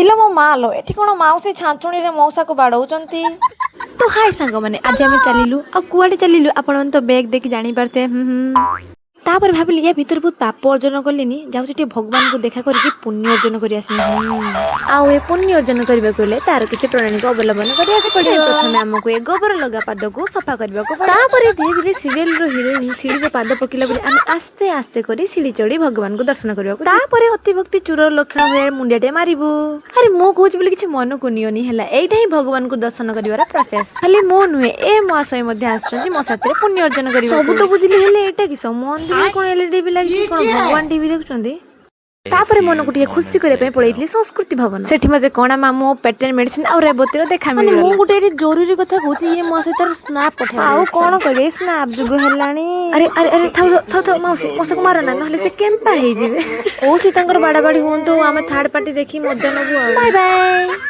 ଇଲୋ ମୋ ମା ଲୋ, ଏଠି କଣ ମାଉସୀ ଛାଞ୍ଚୁଣିରେ ମଉସାକୁ ବାଡ଼ଉଛନ୍ତି? ତ ହାଇ ସାଙ୍ଗମାନେ, ଆଜି ଆମେ ଚାଲିଲୁ। ଆଉ କୁଆଡ଼େ ଚାଲିଲୁ, ଆପଣମାନେ ତ ବ୍ୟାଗ୍ ଦେଖି ଜାଣିପାରୁଥିବେ। ହୁଁ ହୁଁ ତାପରେ ଭାବିଲି, ୟା ଭିତରେ ବହୁତ ପାପ ଅର୍ଜନ କଲିନି, ଯାଉଛି ଟିକେ ଭଗବାନଙ୍କୁ ଦେଖା କରିକି ପୁଣ୍ୟ ଅର୍ଜନ କରି ଆସିବି। ଆଉ ଏ ପୁଣ୍ୟ ଅର୍ଜନ କରିବାକୁ ହେଲେ ତାର କିଛି ପ୍ରଣାଳୀକୁ ଅବଲମ୍ବନ କରିବାକୁ ପଡ଼ିବ। ପ୍ରଥମେ ଆମକୁ ଏ ଗୋବର ଲଗା ପାଦକୁ ସଫା କରିବାକୁ ପଡ଼ିବ। ତାପରେ ଧୀରେ ଧୀରେ ସିରିଏଲର ହିରୋଇନ ସିଡ଼ିରେ ପାଦ ପକେଇଲା ପରେ ଆମେ ଆସ୍ତେ ଆସ୍ତେ କରି ସିଡ଼ି ଚଢ଼ି ଭଗବାନଙ୍କୁ ଦର୍ଶନ କରିବାକୁ। ତାପରେ ଅତିଭକ୍ତି ଚୋରର ଲକ୍ଷଣ ଭଳିଆ ମୁଣ୍ଡିଆଟେ ମାରିବୁ। ଆରେ, ମୁଁ କହୁଛି ବୋଲି କିଛି ମନକୁ ନିଅନି ହେଲା। ଏଇଟା ହିଁ ଭଗବାନଙ୍କୁ ଦର୍ଶନ କରିବାର ପ୍ରୋସେସ। ଖାଲି ମୁଁ ନୁହେଁ, ଏ ମହାଶୟ ମଧ୍ୟ ଆସିଛନ୍ତି ମୋ ସାଥିରେ ପୁଣ୍ୟ ଅର୍ଜନ କରିବାକୁ। ସବୁ ତ ବୁଝିଲି, ହେଲେ ଏଇଟା କିସ? ମନ୍ଦିରରେ କଣ ଏଲଇଡି ଟିଭି ଲାଗିଛି? କଣ ଭଗବାନ ଟିଭି ଦେଖୁଛନ୍ତି? ତାପରେ ମନକୁ ଟିକେ ଖୁସି କରିବା ପାଇଁ ପଳେଇଥିଲି ସଂସ୍କୃତି ଭବନ। ସେଠି ମତେ କଣା ମାମୁଁ, ପେଟେଣ୍ଟ ମେଡିସିନ ଆଉ ରେବତୀର ଦେଖା ମିଳିଗଲା। ମୁଁ ଗୋଟେ ଏଠି ଜରୁରୀ କଥା କହୁଛି, ଇଏ ମୋ ସହିତ ସ୍ନାପ ପଠେଇ। ଆଉ କଣ କରିବେ, ସ୍ନାପ ଯୁଗ ହେଲାଣି। ଆରେ ଆରେ ଆରେ, ଥାଉ ଥାଉ ଥାଉ ମାଉସୀ, ମଉସାକୁ ମାର ନା, ନହେଲେ ସେ କେମ୍ପା ହେଇଯିବେ। ହଉ, ସେ ତାଙ୍କର ବାଡା ବାଡି ହୁଅନ୍ତୁ, ଆମେ ଥାର୍ଡ ପାର୍ଟି ଦେଖି ମଜା ନବୁ ଆଉ। Bye bye.